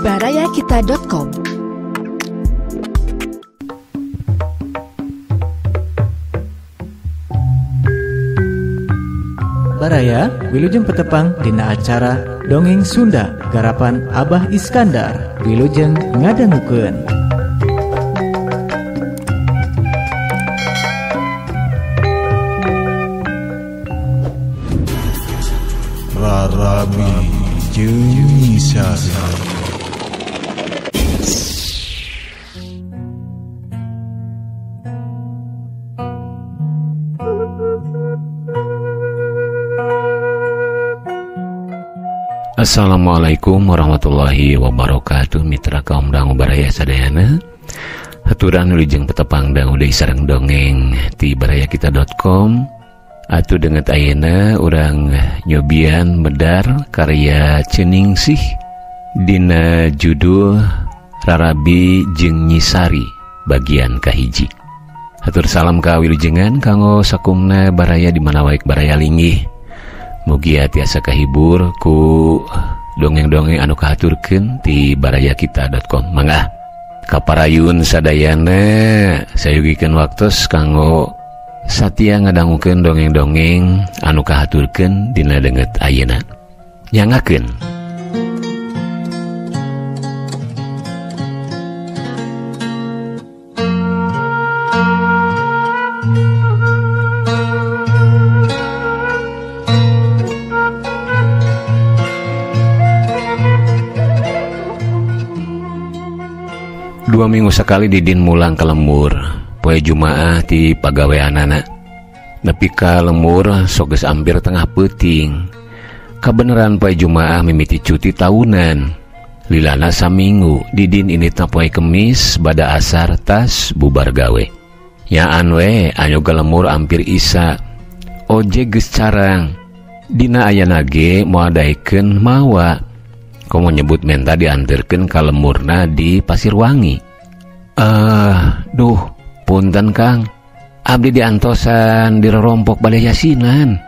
Barayakita.com. Baraya wilujeng petepang dina acara Dongeng Sunda garapan Abah Iskandar wilujeng ngadangukeun. Rarabi jeung Nyisari. Assalamualaikum warahmatullahi wabarakatuh. Mitra kaum dangu baraya sadayana, haturan wilujeng petepang dangu deui sareng dongeng ti barayakita.com. Atuh denget ayeuna urang nyobian medar karya Ceningsih dina judul Rarabi jeung Nyisari bagian kahiji. Hatur salam ka wilujengan kanggo sakumna baraya di mana wae baraya linggih. Mugia tiasa kahibur ku dongeng-dongeng anu kahaturkeun ti barayakita.com. Mangga kaparayun sadayana sayugikeun waktos kanggo satia ngadangukeun dongeng-dongeng anu kahaturkeun dina denget ayeuna. Nyangakeun. Dua minggu sekali Didin mulang ke lembur. Poe Jumaah ti pagaweanana. Nepi ka lembur sok geus ampir tengah peuting. Kabeneran poe Jumaah mimiti cuti tahunan. Lilana saminggu Didin ini poe Kemis bada asar tas bubar gawe. Nyaan we anu ka lembur ampir isa. Ojek geus carang. Dina ayana ge moal daekeun mawa. Komo nyebut menta dianterkeun ka lemurna di Pasirwangi. Duh, punten Kang. Abdi diantosan dirorompok bade yasinan.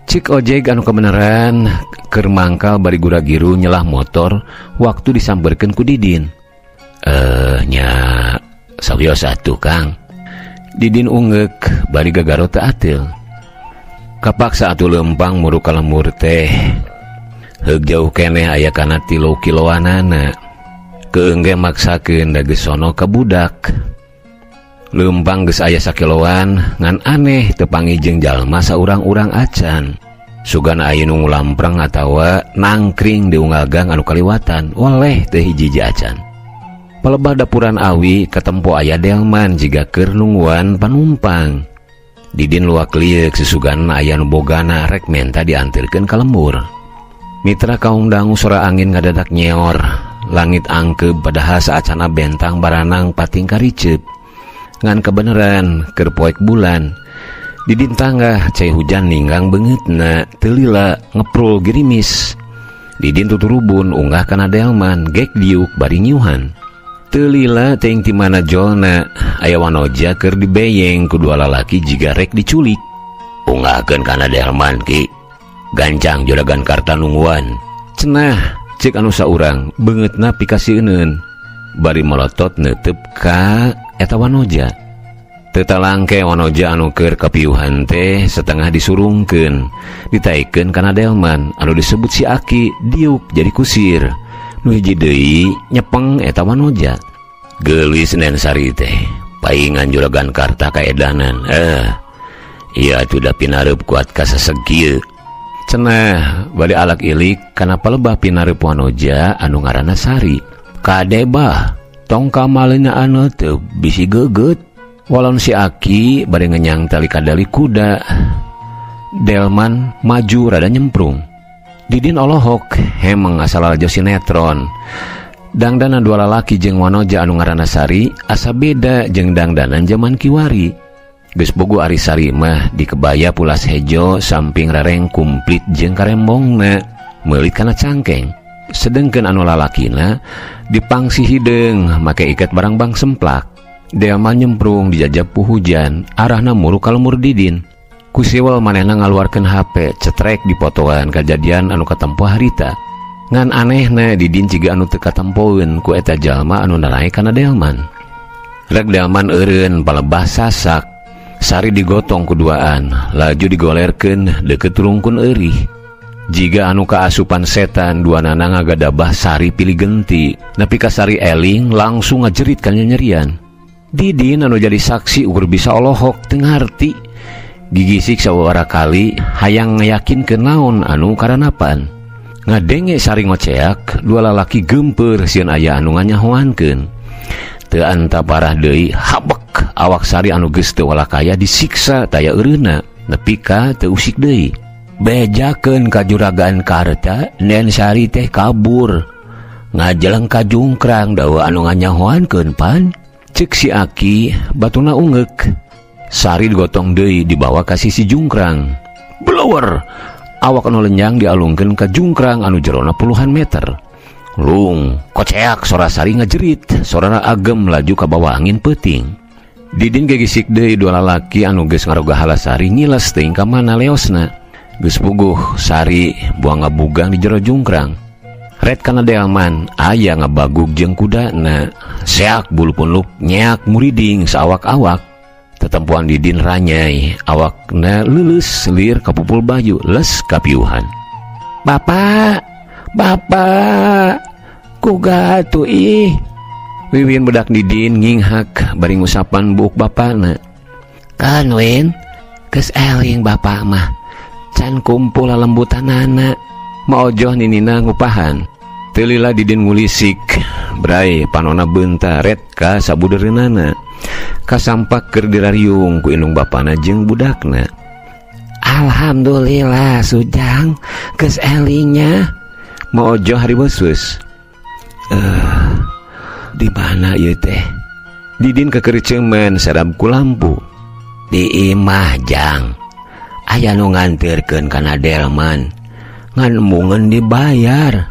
Cik ojek anu kebeneran keur mangkal bari gura-giru nyelah motor waktu disamperkeun ku Didin. Nya sawios atuh Kang. Didin ungeuk bari gagaro teu ateul. Kapaksa atuh leumpang muru ka lembur teh. Heug jauh keneh aya kana 3 kiloanana. Keengge maksakeun da geus sono ka budak. Leumpang geus aya sakiloan ngan aneh teu panggih jeung jalma saurang-urang acan. Sugan aya nu ngulampreng atawa nangkring di unggal gang anu kaliwatan oleh teu hiji-hiji acan. Palebah dapuran awi katempo aya delman jiga keur nungguan panumpang. Didin luak lieuk susugan aya nu bogana rek menta dianterkeun ka lembur. Mitra kaum dangu sora angin ngadadak nyeor, langit angkeb padahal saacana bentang baranang pating karicep. Ngan kebeneran keur poek bulan. Didin tanggah cai hujan ninggang beungeutna teu lila ngeprul gerimis. Didin tuturubun unggah kana delman gek diuk bari nyiuhan. Teu lila teuing ti mana jolna aya wanoja keur dibeyeng ku dua lalaki jiga rek diculik. Unggahkeun kana delman ki. Gancang juragan karta nungguan. Cenah cek anu saurang beungeutna pikasieun bari melotot neuteub ka eta wanoja. Teu talangke wanoja anu keur kapiuhan teh setengah disurungkeun, ditaikeun kana delman anu disebut si Aki diuk jadi kusir. Nu hiji deui nyepeng eta wanoja. Geulis Nen Sari teh paingan juragan karta kaedanan. Ieu atuh da pinareup kuat kaseseg kieu. Cenah bade alak ilik kana palebah pinareup wanoja anu ngaranna Sari. Kade bah tong kamalina anu teu bisi geugeut. Walon si Aki bade ngenyang tali kadali kuda. Delman maju rada nyemprung. Didin olohok hemeng asal lalajo sinetron. Dangdanan dua lalaki jeung wanoja anu ngaranna Sari asa beda jeung dangdanan jaman kiwari. Geus bogo ari Sari mah di kebaya pulas hejo samping rareng kumplit jeung karembongna meulit kana cangkeng. Sedengkeun anu lalakina dipangsi hideung make iket barangbang semplak. Delman nyemprung dijajab ku hujan arahna muru ka lemur Didin. Ku siwel manehna ngaluarkeun HP cetrek dipotoan kajadian anu katempo harita. Ngan anehna Didin ciga anu teu katempoeun ku eta jalma anu narae kana Delman. Rek Delman eureun palebah sasak. Sari digotong kuduaan, laju digolerkeun deukeut rungkun eurih. Jiga anu kaasupan setan duanana ngagadabah Sari pilih genti. Nepi ka Sari eling langsung ngajerit ka nyerian. Didin anu jadi saksi ukur bisa olohok teu ngarti. Gigisik sawara kali hayang ngayakinkeun naon anu karanapan. Ngadenge Sari ngoceak, dua lalaki geumpeur sieun aya anu nganyahoankeun. Teu anta parah deui habek awak Sari anu geus teu walakaya disiksa taya eureuna nepi ka teu usik deui. Bejakeun ka juragan karta Nen Sari teh kabur. Ngajeleng ka jungkrang dawa anu nganyahoankeun pan. Ceuk si Aki batuna ungeuk. Sari digotong deui dibawa ka sisi jungkrang. Blower awak anu lenyang dialungkeun ka jungkrang anu jerona puluhan meter. Lung koceak sora Sari ngajerit, sorana agem laju ka bawa angin peuting. Didin gegisik deui dua lalaki anu geus ngaroga Sari ngiles teuing ka mana leosna. Geus puguh Sari buang ngabugang di jero jungkrang. Ret kana Delman aya ngabagug jeung kudana. Seak bulu punluk nyeak muriding saawak-awak. Tetempuan Didin ranyai, awakna leuleus lir kapupul baju les kapiuhan. Bapak, bapak, kuga atuh ih. Wiwin bedak Didin nginghak bari ngusapan buuk bapana. Kan Win, geus eling bapak mah. Can kumpul lalembutanana. Maojoh ninina ngupahan. Teu lila Didin ngulisik, bray panona beunta ret ka sabudeureunana. Kasampak keur dirariung ku indung bapana jeung budakna. Alhamdulillah Sujang geus elingnya. Maojoh hariweus. Di mana ieu teh? Didin kekerceman sarab ku lampu. Di imah Jang. Aya nu nganterkeun kana Delman. Ngan embungeun dibayar.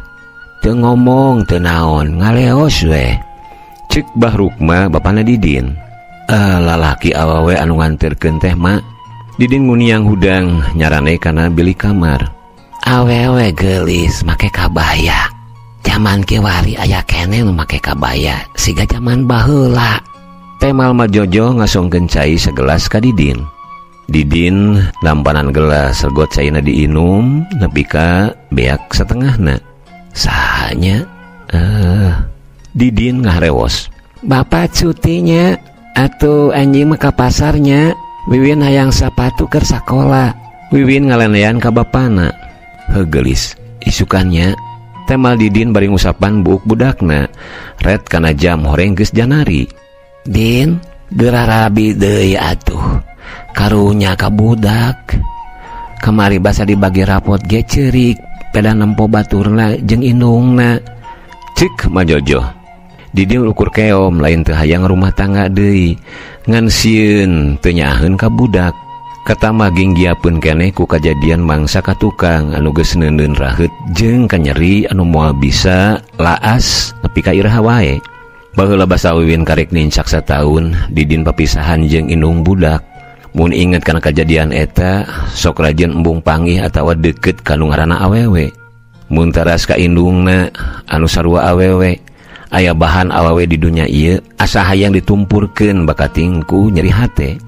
Teu ngomong teu naon, ngaleos we. Ceuk Bah Rukma bapana Didin. Lalaki awewe anu nganterkeun teh mak. Didin nguniang hudang nyarane kana bilik kamar. Awewe geulis make kabaya. Jaman kiwari aya keneh nu make kabaya siga jaman baheula. Temal Majojo ngasongkeun cai segelas ka Didin. Didin lampanan gelas regot caina diinum nepi ka beak setengahna. Sahanya Didin ngaharewos. Bapak cutinya atuh anjing mah ka pasarnya. Wiwin hayang sapatu keur sakola. Wiwin ngalenean ka bapana. Heuh geulis isukannya. Temal Didin bari ngusapan buuk budakna. Ret kana jam horeng geus janari. Din, geura rabi deui atuh. Karunya ka budak. Kamari basa dibagi rapot ge ceurik, peda nempo baturna jeung indungna. Cek Majojo. Didin ukur keom lain teu hayang rumah tangga deui. Ngan sieun teu nyaaheun ka budak. Katama ginggiapeun keneh ku kajadian mangsa ka tukang anu geus neuneun raheut jeung kanyeri anu moal bisa laas nepi ka iraha wae. Baheula basa Wiwin karek nincak sataun Didin papisahan jeung indung budak. Mun inget kana kajadian eta sok rajin embung panggih atawa deukeut ka nu ngaranna awewe. Mun teras ka indungna anu sarua awewe, aya bahan awewe di dunya ieu asa hayang ditumpurkeun bakating ku nyeri hate.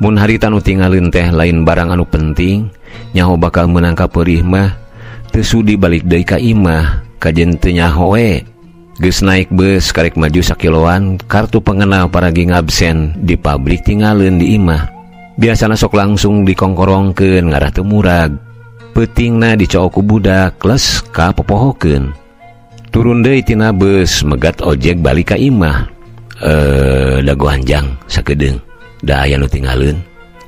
Mun harita nu tinggalin teh lain barang anu penting, nyaho bakal meunang ka peurih mah teu sudi balik deui ka imah, kajen teu nyaho we. Geus naik bus karek maju sakiloan, kartu pengenal paragi ngabsen di pabrik tinggalin di imah. Biasana sok langsung dikongkorongkeun ngarah teu murag. Peutingna dicook ku budak les ka popohokeun. Turun deui tina bus megat ojek balik ka imah. Dagoan jang sakedeung. Da aya nu tinggalin.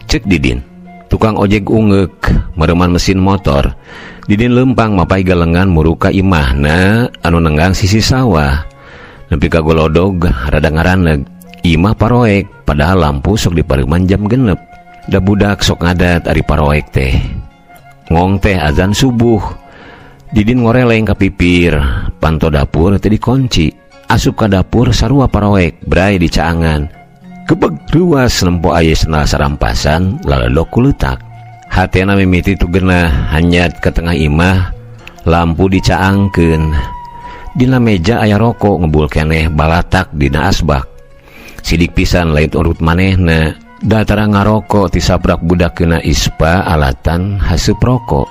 Cek Didin. Tukang ojek ungeuk mereuman mesin motor. Didin lempang mapai galengan muruk ka imahna anu nenggang sisi sawah. Nepi ka golodog rada ngaraneg. Imah paroek padahal lampu sok dipareuman jam 6. Da budak sok ngadat ari paroek teh. Ngong teh azan subuh. Didin ngoreleng ka pipir, panto dapur teh dikunci. Asup ka dapur sarua paroek, bray di caangan. Kebeg ruas nempo aya sendal sarampasan laledok ku leutak. Hatena mimiti tugenah hanyat ke tengah imah Lampu dicaangkeun. Dina meja aya rokok ngebul keneh balatak dina asbak. Sidik pisan lain urut manehna. Datara ngarokok tisaprak budak kena ispa alatan haseup rokok.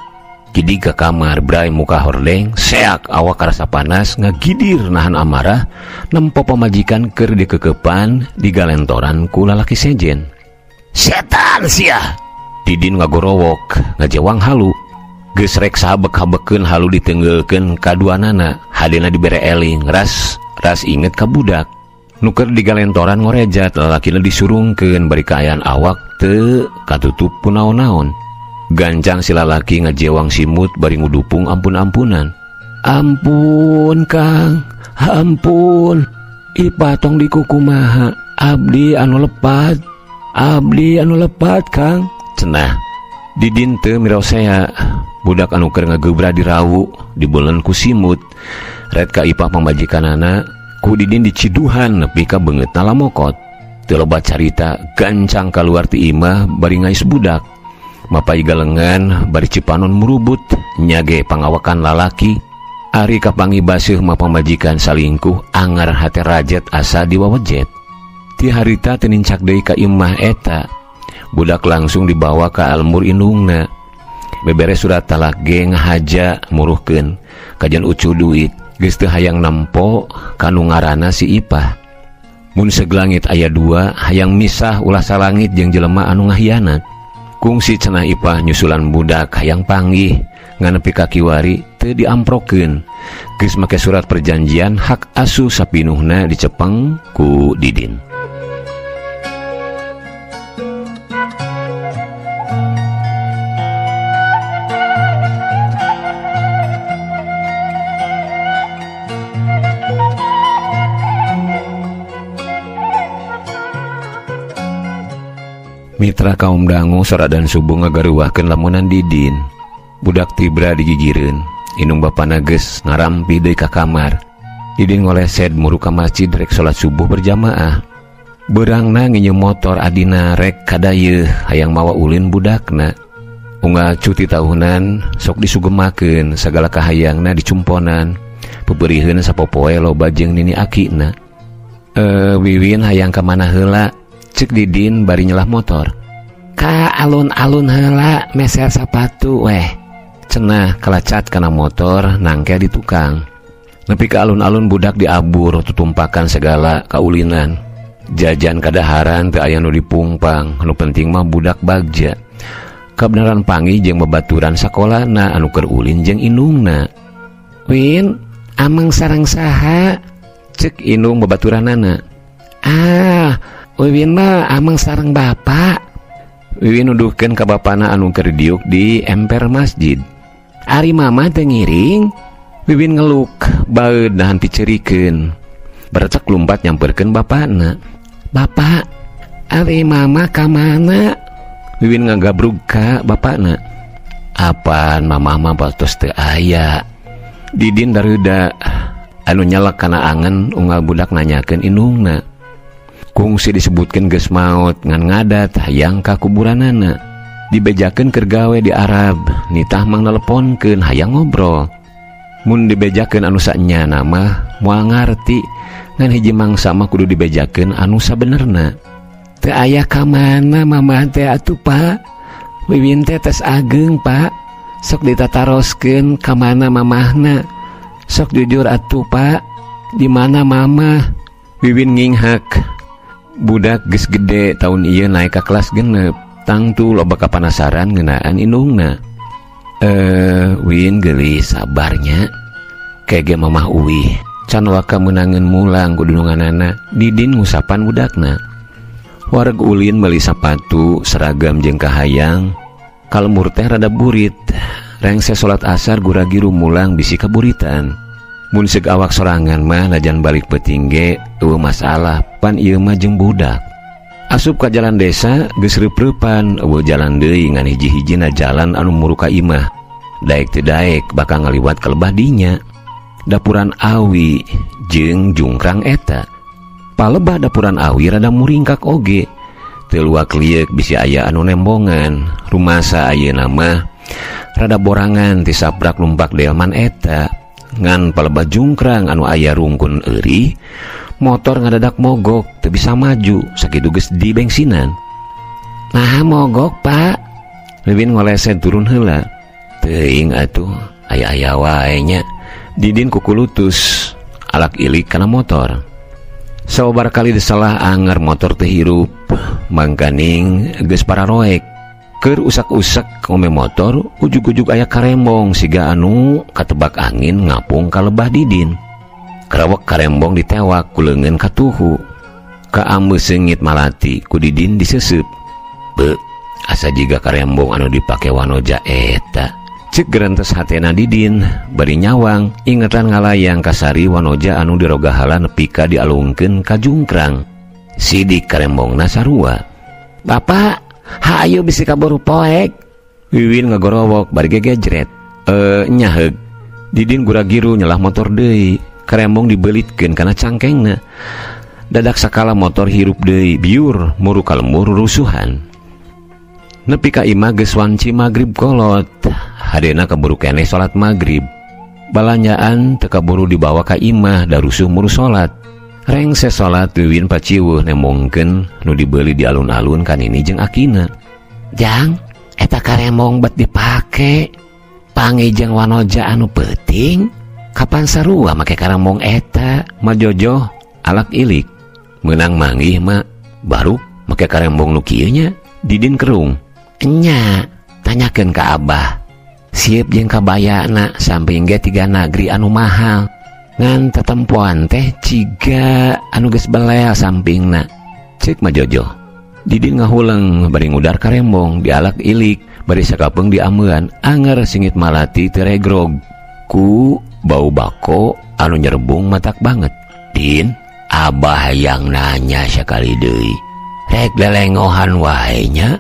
Kidi ke kamar bray muka hordeng seak awak karasa panas ngagidir nahan amarah nempo pamajikan keur dikekepan digalentoran ku lalaki sejen. Setan sia! Didin ngagorowok ngajewang halu. Geus rek sahabek-habekeun halu ditenggelkeun kaduanana, hadena dibere eling ras ras inget ka budak. Nu keur digalentoran ngorejat lalakina disurungkeun bari kaayaan awak teu katutup ku naon-naon. Gancang si lalaki ngajewang simut bari ngudupung ampun-ampunan. Ampun Kang, ampun. Ipah tong dikukumaha, abdi anu lepat. Abdi anu lepat Kang. Cenah. Didin teu mirosea. Budak anu keur ngagebra dirawu, dibeuleun ku simut. Ret ka Ipah pamajikanana, ku Didin diciduhan nepi ka beungeutna lamokot. Teu loba carita, gancang kaluar ti imah bari ngais budak. Mapai galengan bari cipanon murubut nyage pangawakan lalaki. Ari kapangi baseuh mah pamajikan salingkuh angar hate rajet asa diwawejet. Ti harita teu nincak deui ka imah eta. Budak langsung dibawa ka almur indungna. Beberes surat talak ge ngahaja muruhkeun kajian ucu duit. Geus teu hayang nempo kanu ngaranna si Ipah. Mun seglangit aya dua hayang misah ulah salangit jeung jelema anu ngahianat. Kungsi cenah Ipah nyusulan budak hayang panggih ngan nepi ka kiwari teu diamprokeun. Geus make surat perjanjian hak asuh sapinuhna dicepeng ku Didin. Mitra kaum dangu sora dan subuh ngagaruahkeun lamunan Didin. Budak tibra digigireun. Indung bapana geus ngarampi deui ka kamar. Didin ngolesed muru ka masjid rek salat subuh berjamaah. Beurangna nginjem motor adina rek kadayeuh hayang mawa ulin budakna. Unggal cuti tahunan sok disugemakeun sagala kahayangna dicumponan. Peupeuriheun sapopoe loba jeung nini akina. Wiwin hayang ka mana heula? Cek Didin bari nyelah motor. Ka alun-alun heula meser sapatu weh. Cenah kalacat kana motor nangke di tukang. Nepi ka alun-alun budak diabur tutumpakan segala kaulinan. Jajan kadaharan teu aya nu dipungpang, nu penting mah budak bagja. Kabeneran panggih jeung babaturan sakolana anu keur ulin jeung indungna. Win, ameng sareng saha? Cek indung babaturanana. Ah, Wiwin mah ameng sareng bapak. Wiwin nuduhkeun ka bapana anu keur diuk di emper masjid. Ari mama teu ngiring. Wiwin ngeluk baeud nahan picerikeun. Berecek lumpat nyamperkeun bapana. Bapak, ari mama ka mana? Wiwin ngagabrug ka bapana. Apan mama mah batos teu aya. Didin dareuda anu nyelek kana angen unggal budak nanyakeun indungna. Kungsi disebutkeun geus maot ngan ngadat hayang ka kuburanana. Dibejakeun keur gawe di Arab, nitah mang neleponkeun hayang ngobrol. Mun dibejakeun anu saenyana mah moal ngarti, ngan hiji mangsa mah kudu dibejakeun anu sabenerna. Teu aya ka mana mamah teh atuh Pak? Wiwin teh tes ageng Pak. Sok ditataroskeun ka mana mamahna. Sok jujur atuh Pak, di mana mamah? Wiwin nginghak. Budak geus gede tahun ieu naik ka kelas 6. Tangtu loba kapanasaran ngeunaan indungna. Win geulis sabarnya. Kege mamah uwih. Can waka meunangeun mulang ku dununganana. Didin ngusapan budakna. Wareg ulin meuli sapatu, seragam jeung kahayang. Kalemur teh rada burit. Rengse salat asar gura-giru mulang bisi kaburitan. Mun seug awak sorangan mah najan balik peuting ge eueuh masalah pan ieu mah jeung budak. Asup ka jalan desa geus reup-reupan eueuh jalan deui ngan hiji-hijina jalan anu muru ka imah. Daek teu daek bakal ngaliwat ka lebah dinya. Dapuran awi jeung jungkrang eta. Palebah dapuran awi rada muringkak oge. Teu luak lieuk bisi aya anu nembongan. Rumasa ayeuna mah Rada borangan tisabrak numpak delman eta. Ngan palebah jungkrang anu aya rungkun eurih, motor ngadadak mogok teu bisa maju sakitu geus di bengsinan. Nah mogok Pak. Wiwin ngoleset turun heula. Teuing atuh aya-aya wae nya. Didin kukulutus alak ilik kana motor. Sabar kali disalah anger motor teu hirup, mangkaning geus pararoek. Keur usak-usak ngome motor, ujug-ujug aya karembong siga anu katebak angin ngapung ka lebah Didin. Kerawek karembong ditewak ku leungeun katuhu. Kaambe seungit malati ku Didin diseseup. Be, asa jiga karembong anu dipake wanoja eta. Cek gerentes hatena Didin, bari nyawang ingetan ngalayang kasari wanoja anu dirogahala nepi ka dialungkeun ka jungkrang. Sidik karembongna sarua. Bapak, hayu bisi kaburu poek. Wiwin ngagorowok bari gegejret. Nyaheug. Didin gura-giru nyelah motor deui. Karembong dibelitkeun kana cangkengna. Dadak sakala motor hirup deui, biur muru ka lembur rusuhan. Nepi ka imah geus wanci magrib kolot. Hadena kaburu keneh salat magrib. Balanjaan teu kaburu dibawa ka imah da rusuh muru salat. Rengse salat Wiwin paciweuh nemongkeun nu dibeuli di alun-alun kanini jeung akina. Jang, eta karembong bet dipake. Pangi jeung wanoja anu peuting, kapan sarua make karembong eta? Majojoh alak ilik. Meunang manggih mah baru make karembong nu kieu nya. Didin kerung. Enya, tanyakeun ka Abah. Siep jeung kabayana samping ge tiga nagri anu mahal. Ngan tetempoan teh ciga anu geus belel sampingna. Cek majojoh. Didin ngahuleng bari ngudar karembong dialak ilik bari sakapeung diameuan anger singit malati teu regrog ku bau bako anu nyerbung matak banget. Din, Abah yang nanya sakali deui. Rek lelengohan wae nya.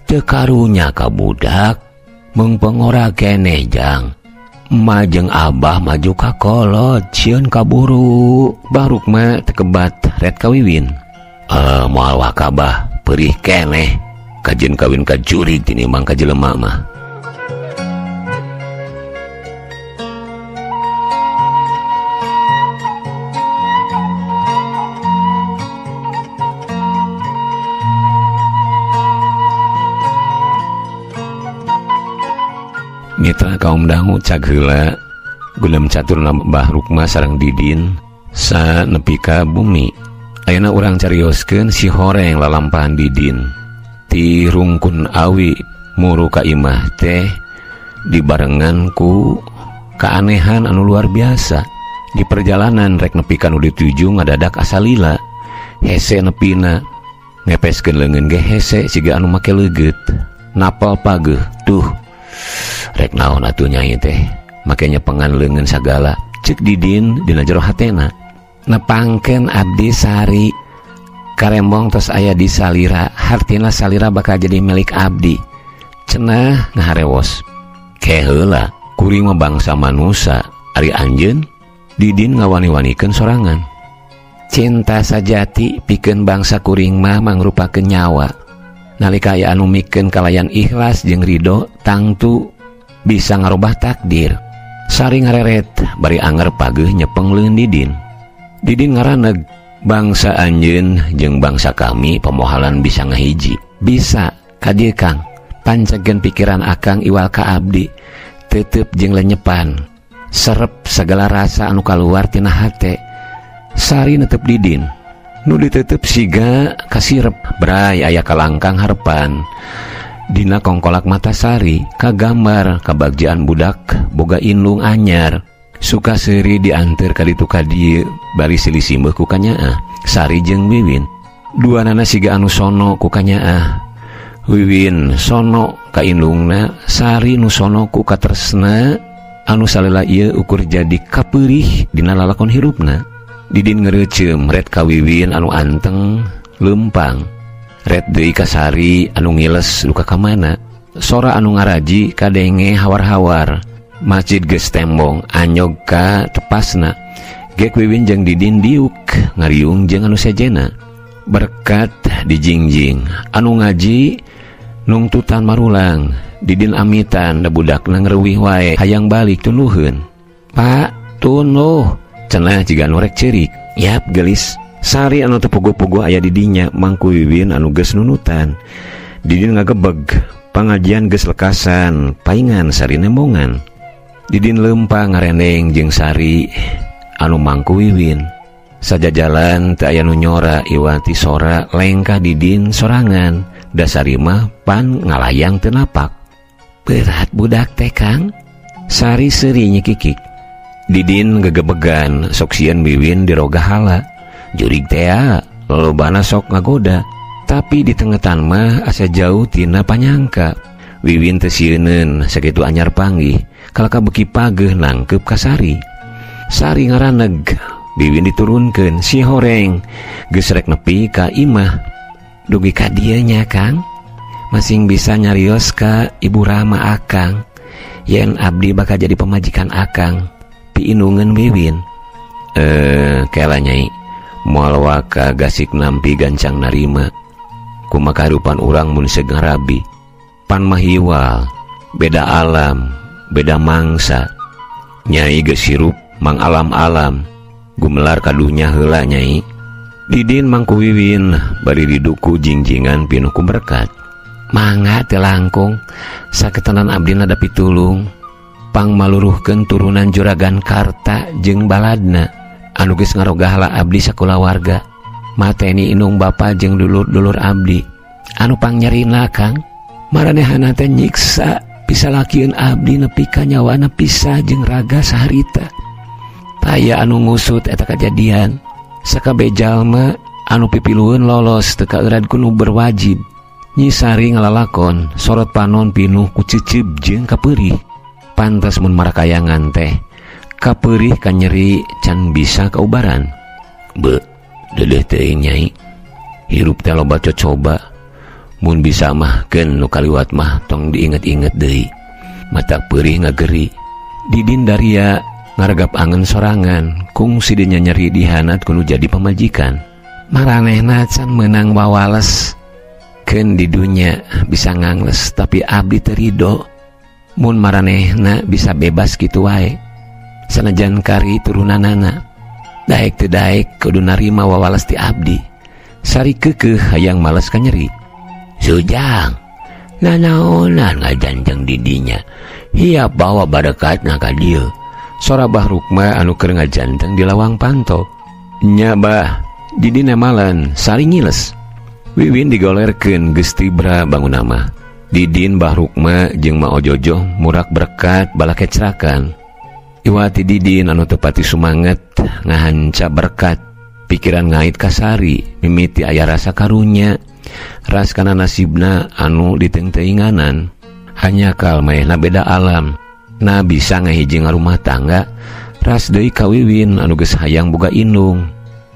Teu karunya ka budak mengpengora keneh jang. Emak jeung Abah maju ka kolot sieun kaburu. Baruk mah tekebat ret ka Wiwin. Moal wakabah perih keneh kajeun kawin ka jurig tinimbang ka jelema mah. Mitra kaum dangu cag heula gulem catur Mbah Rukma sareng Didin sa nepi ka bumi. Ayeuna urang carioskeun si horeng lalampahan Didin ti rungkun awi muru ka imah teh dibarengan ku keanehan anu luar biasa. Di perjalanan rek nepi ka nu dituju ngadadak asa lila. Hese nepina ngepeskeun leungeun ge hese siga anu make leugeut. Napal pageuh duh. Rek naon atuh nyai teh make nyepengan leungeun sagala. Cek Didin dina jero hatena. Nepangkeun abdi sari karembong tos aya di salira, hartina salira bakal jadi milik abdi. Cenah ngaharewos. Ke heula kuring mah bangsa manusa ari anjeun. Didin ngawani-wanikeun sorangan. Cinta sajati pikeun bangsa kuring mah mangrupakeun nyawa. Nalika aya anu mikeun kalayan ikhlas jeung ridho tangtu bisa ngarobah takdir. Sari ngareret bari anger pageuh nyepeng leungeun Didin. Didin ngaraneg bangsa anjeun jeung bangsa kami pamohalan bisa ngahiji. Bisa ka dieu Kang. Pancegeun pikiran akang iwal ka abdi. Tetep jeung lenyepan. Serep segala rasa anu kaluar tina hate. Sari netep Didin. Nu ditetep siga kasirep bray aya kalangkang harepan. Dina kongkolak mata Sari kagambar kabagjaan budak boga indung anyar. Suka seuri dianteur ka ditu ka dieu bari silih simbeuh ku kanyaah. Sari jeung Wiwin duanana siga anu sono ku kanyaah. Wiwin sono ka indungna, Sari nu sono ku katresna anu salila ieu ukur jadi kapeurih dina lalakon hirupna. Didin ngereuceum ret ka Wiwin anu anteng leumpang. Ret deui ka Sari anu ngiles duka ka mana. Sora anu ngaraji kadenge hawar-hawar. Masjid geus tembong anyog ka tepasna. Gek Wiwin jeung Didin diuk ngariung jeung anu sejena. Berkat dijingjing anu ngaji Nungtutan marulang, Didin amitan da budakna ngreuwih wae hayang balik tunuheun. Pak, tunuh, cenah jiga nu rek ceurik. Yap gelis. Sari anu teu puguh-puguh aya di dinya mangku Wiwin anu geus nunutan. Didin ngagebeg, pangajian geus lekasan, paingan Sari nembongan. Didin leumpang ngareneng jeung Sari anu mangku Wiwin. Sajajalan teu aya nu nyora iwati sora lengkah Didin sorangan. Da Sari mah pan ngalayang teu napak. Berat budak teh Kang. Sari seuri nyikikik. Didin gegebegan sok sieun Wiwin diroga hala. Jurig tea lolobana sok ngagoda. Tapi di tengetan mah asa jauh tina panyangka. Wiwin teu sieuneun sakitu anyar panggih. Kalaka beuki pageuh nangkeup ka Sari. Sari ngaraneg. Wiwin diturunkeun si horeng. Geus rek nepi ka imah. Dugi ka dieu nya Kang. Masing bisa nyarios ka Ibu Rama akang. Yen abdi bakal jadi pemajikan akang. Piinungeun Wiwin. Kela nyai. Moal waka gasik nampi gancang narima. Kumaha kahirupan urang mun seug ngarabi. Pan mahiwal, beda alam, beda mangsa. Nyai geus hirup mang alam-alam. Gumelar kadunya heula nyai. Didin mangku Wiwin bari diduku jingjingan pinuh ku berkat. Mangga teu langkung saketenan abdina da pitulung. Pangmaluruhkeun turunan Juragan Karta jeung baladna anu geus ngarogahala abdi sakulawarga. Mateni inung bapa jeung dulur-dulur abdi anu pangnyerina Kang. Maranehana teh nyiksa pisalakieun abdi nepi ka nyawana pisah jeung raga saharita. Taya anu ngusut eta kajadian. Sakabeh jalma anu pipilueun lolos teu kaeurat ku nu berwajib. Nyi Sari ngalalakon sorot panon pinuh ku cecep jeung kapeurih. Pantes mun marakayangan teh kapeurih ka nyeri can bisa kaubaran. Be, deudeuh teuing nyai. Hirup teh loba cocoba. Mun bisa mah keun nu kaliwat mah tong diinget-inget deui. Mata peurih ngageri. Didin daria ngaregap angen sorangan, kungsi dinya nyeri dihanat kudu jadi pamajikan. Maranehna can meunang wawales. Keun di dunya bisa ngangles tapi abdi teu rido. Mun maranehna bisa bebas kitu wae. Sanajan kari turunanana. Daek teu daek kudu narima wawales ti abdi. Sari keukeuh hayang males ka nyeri. Sujang, nanaonan ngajanjeng di dinya. Hiap bawa barekatna ka dieu. Sora Bah Rukma anu keur ngajanteng di lawang panto. Nya bah, Didin nemalan Sari ngiles. Wiwin digolerkeun geus tibra bangun mah. Didin Bah Rukma jeung Ma Ojojoh murak berkat balakecrakan. Iwati Didin anu teu pati sumanget ngahanca berkat. Pikiran ngait ka Sari, mimiti aya rasa karunya. Ras kana nasibna anu ditengteinganan. Hanya kal maehna beda alam. Na bisa ngahiji ngarumah tangga. Ras deui ka Wiwin anu geus hayang boga indung.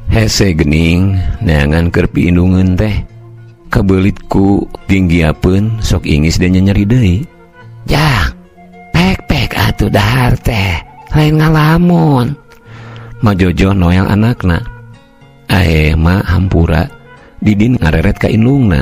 Hese gening neangan keur piindungeun teh. Kabeulit ku tinggiapeun sok ingis deui nyeri deui. Jang, pek-pek atuh dahar teh, lain ngalamun. Majojo noyang anakna. Ae ma hampura. Didin ngareret ka indungna.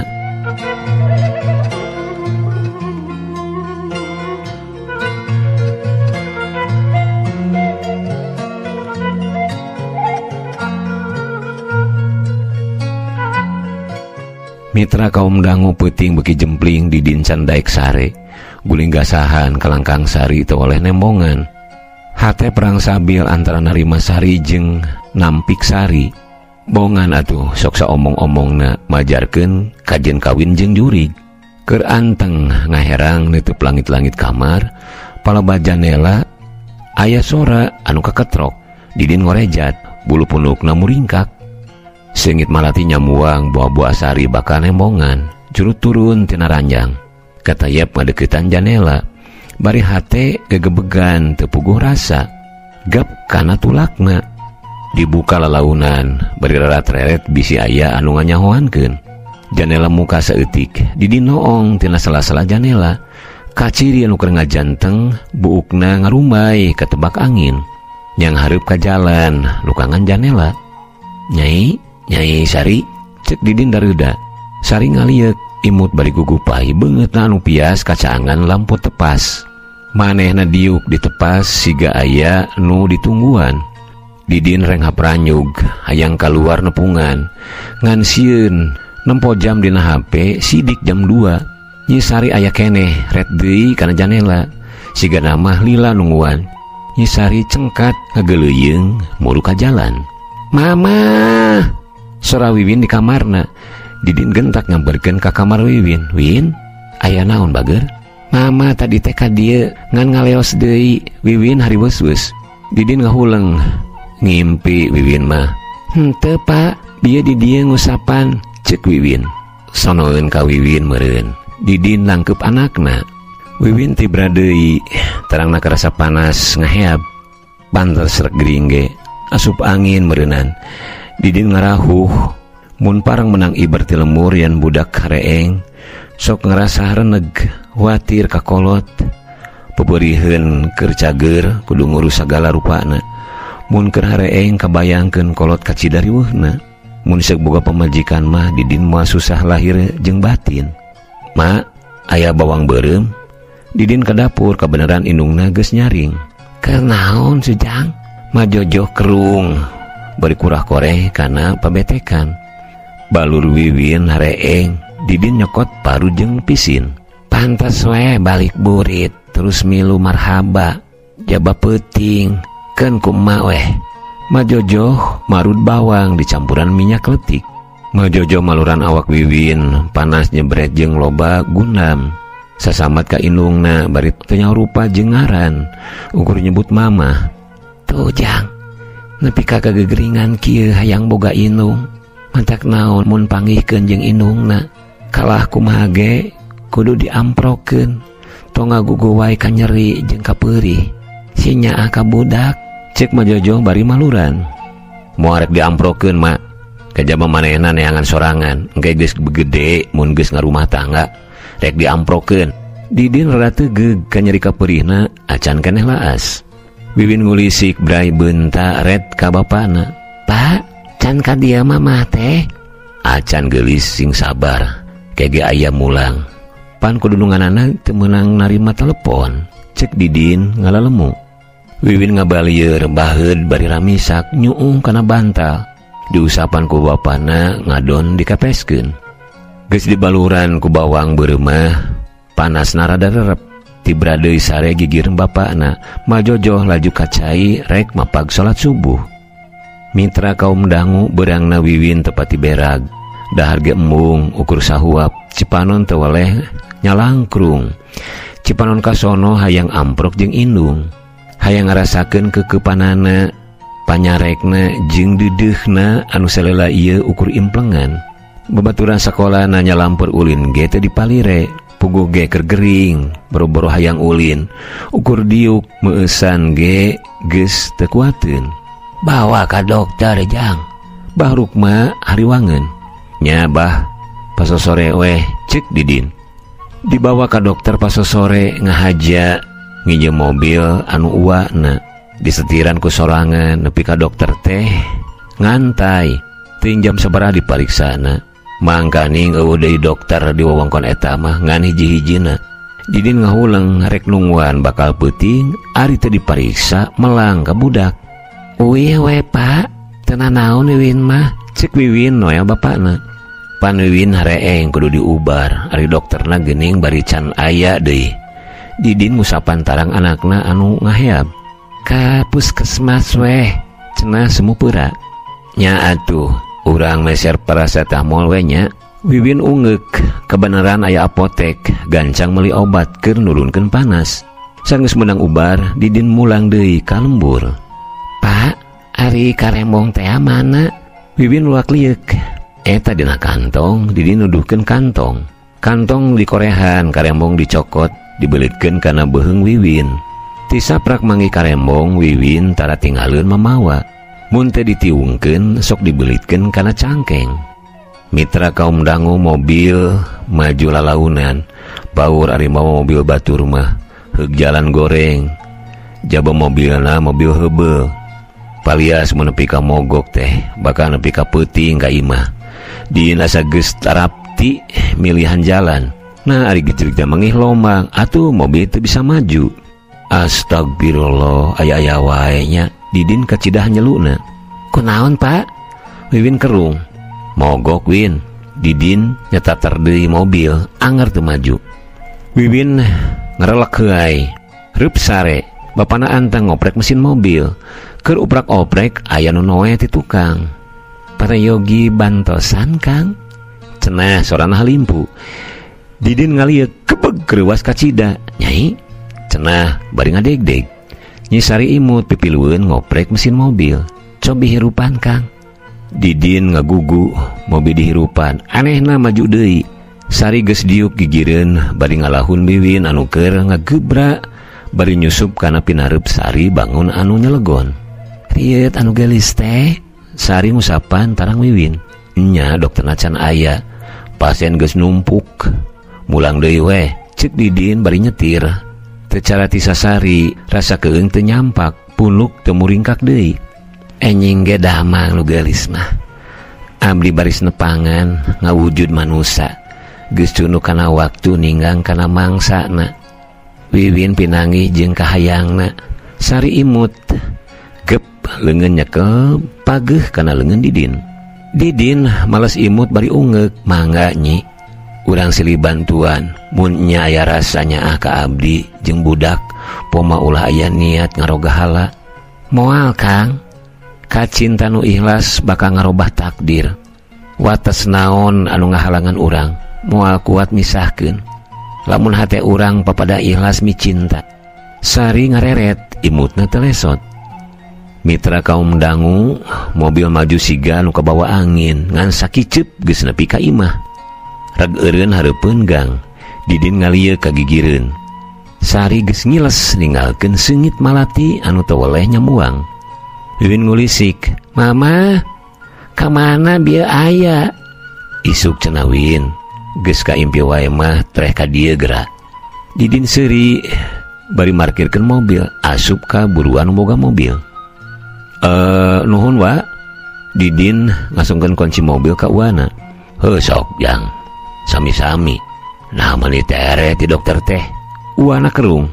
Mitra kaum dangu peuting beuki jempling Didin can daek sare. Guling gasahan kalangkang Sari teu oleh nembongan. Hate perang sabil antara narima Sari jeung nampik Sari. Bongan atuh sok saomong-omongna majarkeun kajen kawin jeung jurig. Keur anteng ngaherang neutup langit-langit kamar, palebah janela aya sora anu kaketrok. Didin ngorejat, bulu punukna muringkak. Seungit malati nyamuang buah-buah Sari bakal nembongan, jurut turun tina ranjang. Katayep ngadeuketan janela, bari hate gegebegan teu puguh rasa. Gap kana tulakna. Dibuka lalaunan, bari rarat-reret bisi aya anu nganyahoankeun. Janela muka saeutik, Didin noong tina sela-sela janela. Kaciri anu keur ngajanteng, buukna ngarumbay katebak angin. Yang hareup ka jalan, lukangan janela. Nyai, Nyai Sari, cek Didin dareuda. Sari ngalieuk, Imut bari gugupai beungeutna anu pias kacaangan lampu tepas. Manehna diuk ditepas siga aya nu ditungguan. Didin renghap ranyug hayang kaluar nepungan. Ngan sieun nempo jam dina HP sidik jam 2. Nyi Sari aya keneh ret deui kana janela. Siga namah lila nungguan. Nyi Sari cengkat ngageleuyeung muru ka jalan. Mama, sora Wiwin di kamarna. Didin gentak nyamperkeun ka kamar Wiwin. Win, aya naon bager? Mama tadi teh ka dieu ngan ngaleos deui. Wiwin hariweus-weus. Didin ngahuleng. Ngimpi Wiwin mah. Henteu Pak, bieu di dieu ngusapan, ceuk Wiwin. Sonoeun ka Wiwin meureun. Didin nangkep anakna. Wiwin tibra deui, tarangna karasa panas ngaheab. Pantes rek gering ge, asup angin meureunnan. Didin ngarahuh, mun parang menang iber ti lemur yen budak hareeng, sok ngerasa reneg, watir kakolot. Peberiheun keur cager kudu ngurus sagala rupana. Mun keur hareeng kabayangkeun kolot kacida riweuhna. Mun seuk boga pamajikan mah Didin moal susah lahir jeung batin. Ma, aya bawang beureum. Didin ke dapur kebenaran indungna geus nyaring. Keur naon sujang? Majojoh kerung bari kurah koreh kana pabetekan. Balur Wiwin hareeng, Didin nyokot paru jeung pisin. Pantes we balik burit terus milu marhaba jaba peuting keun ku emak weh. Majojoh marut bawang dicampuran minyak letik. Majojoh maluran awak Wiwin panas nyebret jeung loba gundam. Sasamat ka indungna bari teu nyaho rupa jeung ngaran ukur nyebut mama. Tuh jang, nepi ka kagegeringan kieu hayang boga indung. Mantak naon mun panggihkeun jeung indungna. Kalah kumaha ge kudu diamprokeun. Tong ngagugu wae ka nyeri jeung kapeurih. Si nyaah ka budak, ceuk Majojoh bari maluran. Moal rek diamprokeun mak. Kajaba manehna neangan sorangan, engke geus gede mun geus ngarumah tangga rek diamprokeun. Didin rada tegeug ka nyeri kapeurihna acan keneh laas. Wiwin ngulisik brai beunta ret ka bapana. Pak, can ka dieu mamah teh. Acan geulis sing sabar, kege aya mulang. Pan kudununganana teu meunang narima telepon. Cek Didin ngalalemu. Wiwin ngabalieur baheud bari ramisak nyuung kana bantal. Diusapan ku bapana ngadon dikapeskeun. Geus dibaluran ku bawang beureumah, panasna rada rerep. Tibra deui sare gigir bapana, majojoh laju kacai rek mapag salat subuh. Mitra kaum dangu beurangna Wiwin tepati berag. Dahar ge embung ukur sahuap, Cipanon teu weleh nyalangkrung. Cipanon kasono hayang amprok jeung indung. Hayang ngarasakeun kekepanana, panyarekna jeung deudeuhna anu salela ieu ukur implengan. Babaturan sakola nanya lampur ulin ge teu dipalire, puguh ge keur gering, boro-boro hayang ulin, ukur diuk meueusan ge geus teu kuateun. Bawa ka dokter jang. Bah Rukma hariwangeun. Nya bah, pasosore weh, ceuk Didin. Dibawa ka dokter pasosore ngahaja nginjem mobil anu uwana. Disetiran ku sorangan nepi ka dokter teh ngantai. Ting jam sabaraha dipariksana. Mangkaning eueuh deui dokter di wewengkon eta mah ngan hiji-hijina. Didin ngahuleng rek nungguan bakal peuting ari teu dipariksa melang ka budak. Uih we Pak, teu nanaon Wiwin mah, ceuk Wiwin noel bapakna. Pan Wiwin hareeng kudu diubar, ari dokterna geuning bari can aya deui. Didin ngusapan tarang anakna anu ngaheab. Ka puskesmas weh, cenah sumupura. Nya atuh, urang meser paracetamol we nya. Wiwin ungeuk, kebenaran aya apotek, gancang meuli obat keur nurunkeun panas. Sanggeus meunang ubar, Didin mulang deui ka lembur. Pak, ari karembong teh mana? Wiwin luak lieuk. Eta dina kantong, Didin nuduhkeun kantong. Kantong dikorehan, karembong dicokot, dibelitkeun kana beuheung Wiwin. Tisaprak mangi karembong, Wiwin tara tinggaleun mamawa. Mun teu ditiungkeun, sok dibelitkeun kana cangkeng. Mitra kaum dangu mobil maju lalaunan. Paur ari mawa mobil batur mah, heug jalan goreng. Jaba mobilna mobil heubeul. Palias mun nepi ka mogok teh, bakal nepi ka peuting ka imah. Dieun asa geus tarap ti milihan jalan. Nah ari gijlig teh mangih lombang atuh mobil teu bisa maju. Astagfirullah aya-aya wae nya. Didin kacidah nyeluna. Kunaon Pak? Wiwin kerung. Mogok Win. Didin nyetater deui mobil anger teu maju. Wiwin ngerelek heuay. Reup sare. Bapana antang ngoprek mesin mobil. Keur uprak-oprek aya nu noe ti tukang. Parayogi bantosan Kang. Cenah sorana halimpu. Didin ngalieuk kebeg reuwas kacida. Nyai cenah bari ngadegdeg. Nyi Sari imut pipilueun ngoprek mesin mobil. Cobi hirupan Kang. Didin ngagugu mobil dihirupan. Anehna maju deui. Sari geus diuk gigireun bari ngalahun Wiwin anu keur ngagebra bari nyusup kana pinareup Sari bangun anu nyelegon. Rieut anu geulis teh. Sari ngusapan tarang Wiwin. Nya dokterna can aya. Pasien geus numpuk. Mulang deui weh. Ceuk Didin bari nyetir. Teu cara ti sasari rasa keung teu nyampak, punuk teu muringkak deui. Enjing ge damang nu geulis mah. Abdi baris nepangan ngawujud manusa. Geus cunuk kana waktu ninggang kana mangsana. Wiwin pinanggih jeung kahayangna. Sari imut. Gep leungeun nyekel pageuh kana leungeun Didin. Didin males imut bari ungeuk, mangga nyi. Urang silih bantuan, mun nya aya rasanya ah ka abdi jeung budak, poma ulah aya niat ngarogahala. Moal Kang, kacinta nu ikhlas bakal ngarobah takdir. Wates naon anu ngahalangan urang, moal kuat misahkeun. Lamun hate urang papada ikhlas micinta. Sari ngareret, imutna teu lesot. Mitra kaum dangu, mobil maju siga nu kabawa angin, ngan sakiceup geus nepi ka imah. Reg eureun hareupeun gang, Didin ngalieu ka gigireun. Sari geus ngiles ninggalkeun seungit malati anu teu weleh nyamuang. Wiwin ngulisik, "Mama, ka mana bieu aya?" Isuk cenah Win, geus kaimpi wae mah treh ka dieu geura. Didin seuri bari markirkeun mobil, asup ka buruan boga mobil. Nuhun wa. Didin ngasungkeun kunci mobil ka uana. Heuh sok jang. Sami-sami. Nah mani tere ti dokter teh. Uana kerung.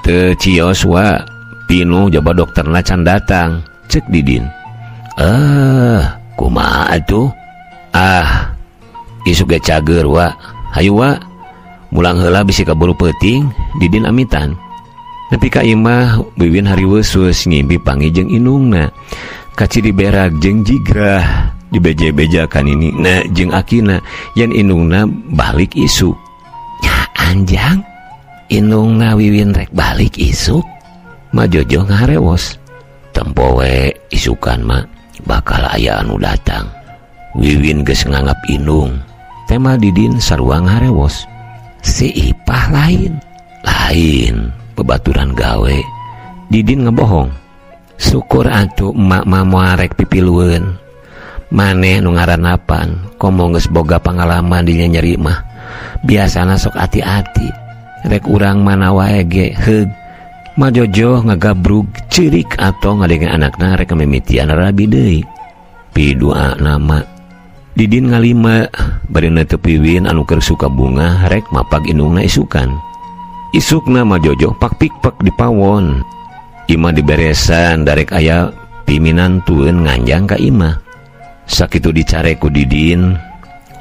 Teu cios wa. Pinu jaba dokterna can datang. Cek Didin. Kumaha atuh? Ah, isuk ge cager wa. Hayu wa. Mulang heula bisi kaburu peuting. Didin amitan. Nepi ka imah Wiwin hariweuseus ngimpi panggih jeung indungna. Kaciri berak jeung jigrah dibeja-beja kaninina jeung akina yen indungna balik isuk. Nya anjang, indungna Wiwin rek balik isuk. Majojo ngaharewos. Tempo we isukan mah bakal aya anu datang. Wiwin geus nganggap indung. Tema Didin sarua ngaharewos. Si Ipah lain. Lain bebaturan gawe. Didin ngebohong. Syukur atuh emak mah moal rek pipilueun. Maneh nu ngaranapan komo geus boga pangalaman dinya nyeri mah. Biasana sok ati-ati. Rek urang mana wae ge heug. Majojo ngagabrug ceurik atau ngadenge anakna rek mimitian rabi deui. Pidua nama. Didin ngalima bari neuteub Wiwin anu keur suka bunga rek mapag indungna isukan. Isukna Majojo pak pikpek di pawon. Imah diberesan darek aya piminantueun nganjang ka imah. Sakitu dicarek ku Didin,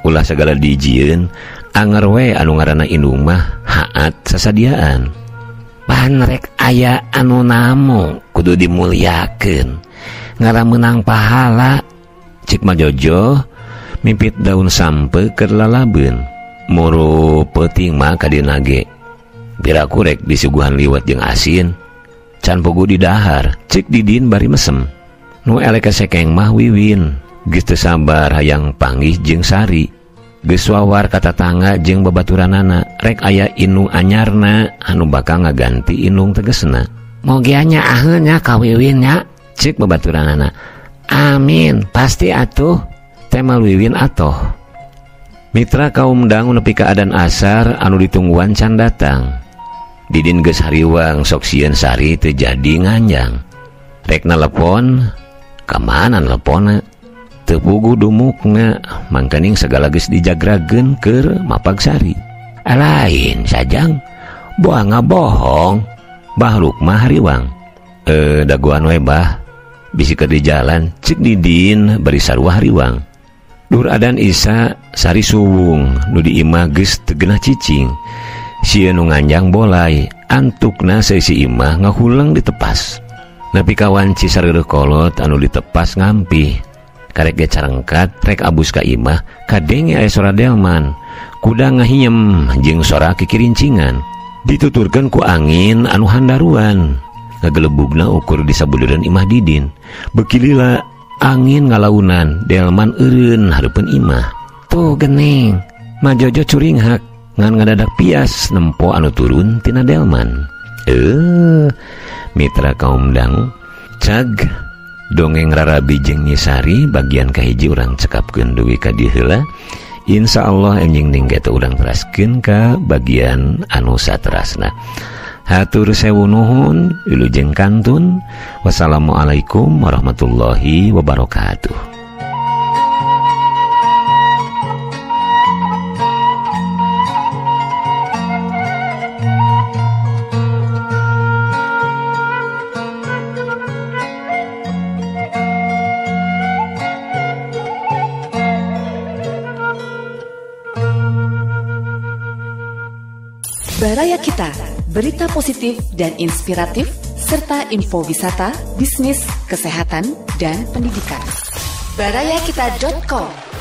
ulah sagala dijieun, anger we anu ngaranna indung mah haat sasadiaan. Pan rek aya anu namu kudu dimuliakeun, ngara meunang pahala. Cik Majojo mimpit daun sampe keur lalabeun. Muru peuting mah ka dina ge. Piraku rek disuguhan liwet jeung asin. Can pugu di dahar, cik Didin bari mesem. Nu elek kasekeng mah Wiwin, geus teu sabar hayang panggih jeung Sari. Geus wawar ka tatangga jeung babaturanana, rek aya indung anyarna anu bakal ngaganti indung tegesna. Mogia nya aheun nya ka Wiwin nya, cik babaturanana. Amin, pasti atuh. Temal Wiwin atoh. Mitra kaum dangu nepi ka adan asar anu ditungguan can datang. Didin geus hariwang sok sieun Sari teu jadi nganjang. Rek nelepon, ka mana neleponna? teu puguh dumukna mangkaning sagala geus dijagrageun keur mapag Sari. Lain sajang boa ngabohong Bah Lukmah hariwang. Dagoan we bah bisi keur di jalan cek Didin bari sarua hariwang. Dur adan Isa Sari suwung nu di imah geus teu genah cicing. Sieun nu nganjang bolai antukna saisi imah ngahuleng ditepas. Nepi ka wanci sareureuk kolot anu ditepas ngampih. Karek ge carengkat rek abus ka imah kadenge aya sora delman. Kuda ngahiem jeung sora kikirincingan. Dituturkeun ku angin anu handaruan. Ngagelebugna ukur di sabudureun imah Didin. Beuki lila angin ngalaunan delman eureun hareupeun imah. Tuh geneng Majojo curinghak ngan ngadadak pias nempo anu turun tina delman. Mitra kaum dang cag dongeng Rarabi jeung Nyi Sari bagian kahiji urang cekapkeun dugi ka dieu heula. Insyaallah enjing ning geto urang teraskeun ka bagian anu saterasna. Hatur sewu nuhun, wilujeng kantun. Wassalamualaikum warahmatullahi wabarakatuh. Baraya Kita, berita positif dan inspiratif, serta info wisata, bisnis, kesehatan, dan pendidikan. Barayakita.com.